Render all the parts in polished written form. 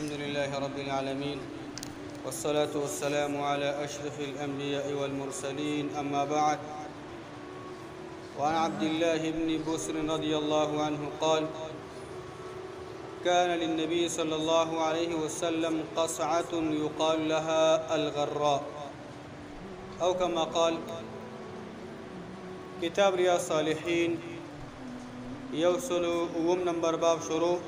الحمد لله رب العالمين، والصلاة والسلام على أشرف الأنبياء والمرسلين، أما بعد. وعن عبد الله بن بسر رضي الله عنه قال: كان للنبي صلى الله عليه وسلم قصعة يقال لها الغراء، أو كما قال. کتاب رياض صالحین یو سلو اووم نمبر باب شروع.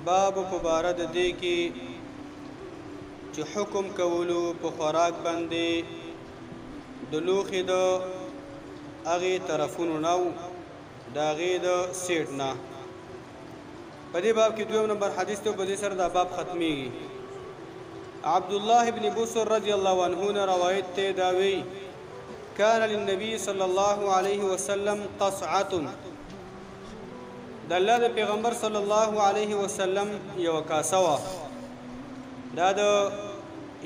باب په باره د دې کې چې حکم کولو په خوراک باندې د لوښي د هغې طرفونو نه و د هغې د سیټ نه. په دې باب کې دویم نمبر حدیث ته، په دې سره دا باب ختمیږي. عبد الله بن بسر رضی الله عنه نه روایت ته دا وی: كان للنبي صلى الله عليه وسلم قصعة. د الله د پیغمبر صلی الله علیه وسلم یو کاسه وه، دا د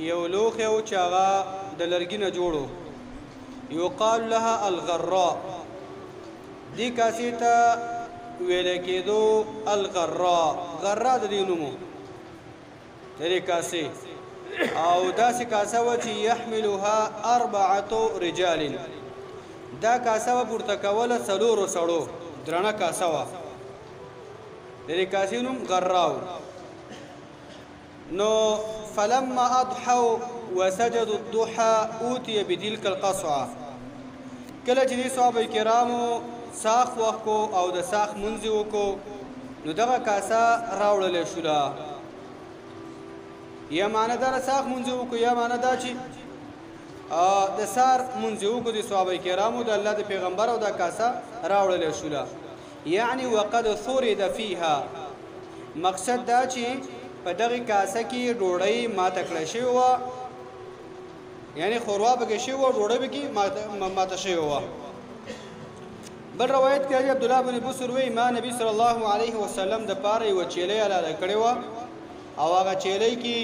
یو لوښی و چې هغه د لرګي نه جوړو، یقال لها الغراء. دې کاسې ته ویل کېدو الغراء، غراء د دې نوم و د دې کاسې. او داسې کاسه وه چې یحملها اربعة رجال، دا کاسه وه پورته کوله څلورو سړو، درنه کاسه وه. د دې کاسې نوم غرا و. نو فلما اضحوا وسجدوا الضحى اوتي بتلك القصعه. کله چې دې صحابه کرامو څاښت وخت کو او د څاښت مونځ یې وکړو، نو دغه کاسه راوړلی شوله. یا معنا دا څاښت مونځ یې وکړو، یا معنا دا چې د سار مونځ یې وکړو د صحابه کرامو د الله د پیغمبر، او دا کاسه راوړلی شوله. یعنی وقد ثرد فيها، مقصد دا چې په دغه کاسه کې ډوډۍ ماته کړی شوې وه، یعنی ښوروا پکې شوې وه، ډوډۍ پکې ماته شوې وه. بل روایت کې عبد الله بن بسر وی: ما نبی صلی الله علیه وسلم د پاره یوه چیلۍ حلاله کړې وه، او هغه چیلۍ کې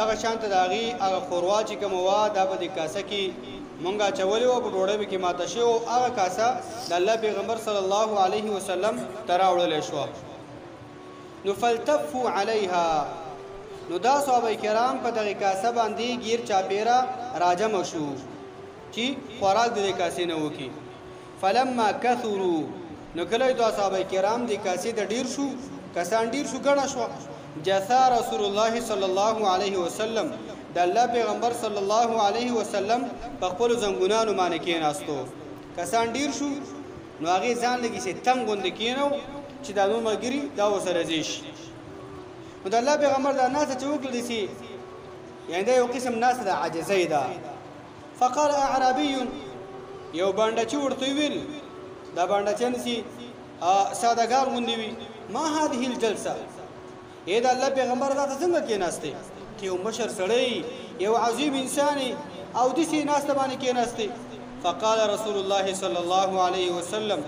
دغه شان ته د هغې هغه ښوروا چې کومه وه دا په دې کاسه کې مونږ اچولې وه، په ډوډۍ پکې ماته شوې وه. هغه کاسه د الله پیغمبر صلی الله علیه وسلم ته راوړلی شوه. نو فالتفو علیها، نو دا صحابه کرام په دغې کاسه باندې ګیر چاپېره راجمع شو چې خوراک د دې کاسې نه وکړي. فلما کثرو، نو کله دا صحابه کرام د کاسې ته ډېر شو، کسان ډېر شو، ګڼه شوه. جثا رسول الله صلی الله علیه وسلم، د الله پیغمبر صلی الله علیه وسلم په خپلو زنګونانو باندې کېناستو. کسان ډېر شو، نو هغې ځان لږ سي تنګ غوندې کېنو چې دا نور ملګري دا ورسره ځي شي. نو د الله پیغمبر دا ناسته چې وکړل سي، یعنې دا یو قسم ناسته د عاجزۍ ده. فقال اعرابي، یو بانډچي ورته وویل، دا بانډچیان سي سادهګار غوندې وي، ما هذه الجلسه، ای د الله پیغمبر دا ته څنګه کېناستې؟ ته یو مشر سړی، یو عظیم انسان، او داسې ناسته باندې کېناستې. فقال رسول الله صلی الله علیه وسلم،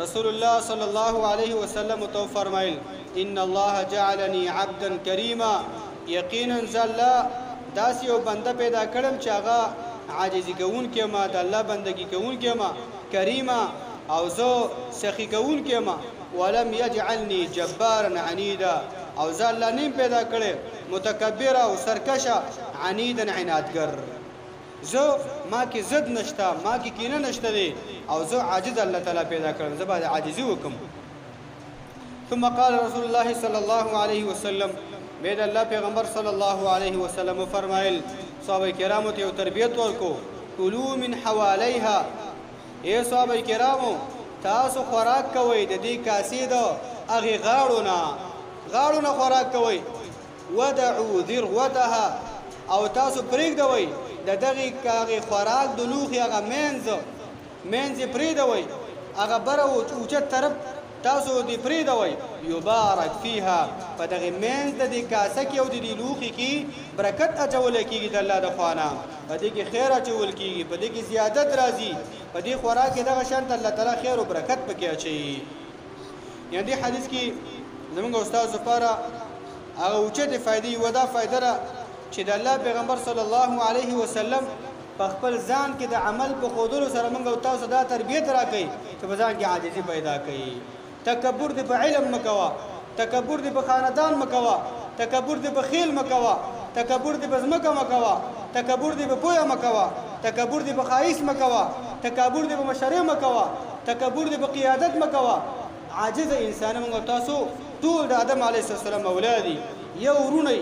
رسول الله صلی الله علیه وسلم ته فرمایل: ان الله جعلني عبدا کریما، یقینا زه الله داسې یو بنده پیدا کړم چې هغه عاجزي کوونکی ما، د الله بندګي کوونکی ما، کریما، او زه سخي کوونکی ما، ولم یجعلني جبارا عنیدا، او زه الله نیم پیدا کړی متکبر او سرکشه، عنیدا عنادګر. زه ما کې ضد نشته، ما کې کینه نشته دی، او زه عاجز الله تعالی پیدا کړم، زه باندې عاجزي وکم. ثم قال رسول الله صلی الله علیه وسلم، بیا د الله پیغمبر صلی الله علیه وسلم وفرمایل، صحابه کرامو ته یو تربیت ورکو: کلو من حوالیها، ای صحابه کرامو تاسو خوراک کوئ د دې کاسې د هغې غاړو نه، غاړو نه خوراک کوئ. ودعو ذروتها، او تاسو پرېږدوئ د دغې هغې خوراک د لوښي هغه منځ، منځ یې پرېږدوئ، هغه بره اوچت طرف تاسو دې پرېږدوئ. یبارک فیها، په دغې منځ د دې کاسه کې او د دې لوښي کې برکت اچول کېږي د الله د خوا نه، په دې کې خیر اچول کېږي، په دې کې زیادت راځي، په دې خوراک کې دغه شان ته الله تعالی خیر او برکت پکې اچوي. یعنې دې حدیث کې زمونږ استاد لپاره هغه اوچتې فایدې، یوه دا فایده ده چې د الله پیغمبر صلی الله علیه وسلم په خپل ځان کې د عمل په ښودلو سره موږ او تاسو دا تربیت راکوي چې په ځان کې عاجزي پیدا کوي. تکبر دې په علم مه کوه، تکبر دې په خاندان مکوه، تکبر دې په خیل مکوه، تکبر دې په ځمکه مکوه، تکبر دې په پوهه مکوه، تکبر دې په ښایست مکوه، تکبر دې په مشرۍ مکوه، تکبر دې په قیادت مکوه. عاجز انسان موږ تاسو ټول د آدم علیه السلام اولاد دي، یو وروڼه،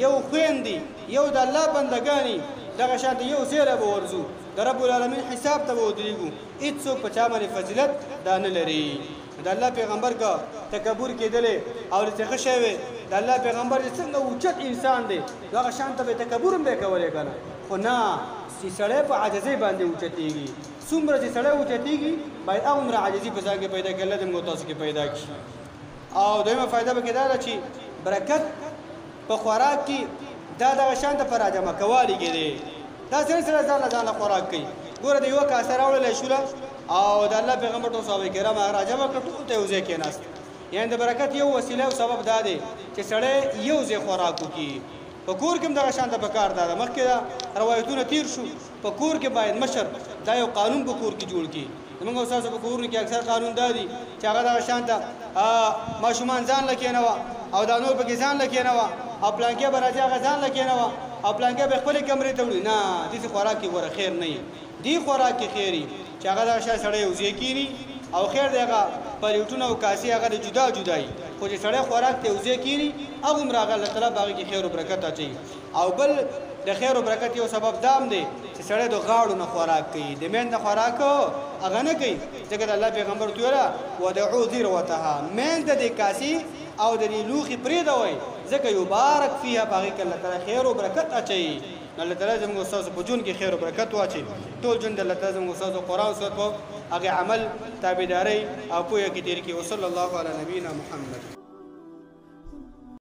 یو خویندې، یو د الله بندګانې، دغه شان ته یو ځای له به ورځو، د رب العالمین حساب ته به ودرېږو. هېڅوک په چا باندې فضیلت دا نه لري. د الله پیغمبر که تکبر کېدلی او د څه ښه شی وی، د الله پیغمبر چې څنګه اوچت انسان دی، دغه شان ته به تکبر هم دی کولی که نه؟ خو نه، چې سړی په عاجزۍ باندې اوچتېږي، څومره چې سړی اوچتېږي باید هغومره عاجزي په ځان کې پیدا کړي، الله دې موږ تاسو کې پیدا کړي. او دویمه فایده پکې دا ده چې برکت په خوراک کې دا دغه شان ته په راجمع کوالي کې دی. دا سړی سړی ځان له ځانه خوراک کوي. ګوره د یوه کاسه راوړلی شوله او د الله پیغمبر ټول صحابه کرام هغه راجمع کړه، ټول ته یو ځای کېناست. یعنې د برکت یو وسیله او سبب دا دی چې سړی یو ځای خوراک وکړي. په کور کې هم دغه شان ته په کار دا ده، مخکې دا روایتونه تیر شو. په کور کې باید مشر دا یو قانون په کور کې جوړ کړي. زموږ او ستاسو په کورونو کې اکثر قانون دا دی چې هغه دغه شان ته ماشومان ځان له کېنوه او دا نور پکې ځان له کېنوه او پلانکی به راځي هغه ځان له کېنوه او پلانکی به خپلې کمرې ته وړي. نه، داسې خوراک کې ګوره خیر نه وي. دې خوراک کې خیر وي چې هغه دغه شان سړی یو ځای کښېني او خیر دی هغه پلیټونه او کاسې هغه د جدا جدا وي، خو چې سړی خوراک ته یو ځای کښېني هغومره هغه الله تعالی په هغې کې خیر او برکت اچوي. او بل د خیر او برکت یو سبب دا هم دی چې سړی د غاړو نه خوراک کوي، د مین نه خوراک هغه نه کوي. ځکه د الله پیغمبر ورته ویله ودعو ذروتها، مین ته د کاسې او د دې لوښي پرېږدوئ، ځکه یبارک فیها، په هغې کې الله تعالی خیر او برکت اچوي. نو الله تعالی زموږ ستاسو په ژوند کې خیر او برکت واچوي. ټول ژوند الله تعالی زموږ ستاسو قرآن سنت په هغې عمل، تابعدارۍ او پوهه کې تېر کړي. وصلی الله علی نبینا محمد.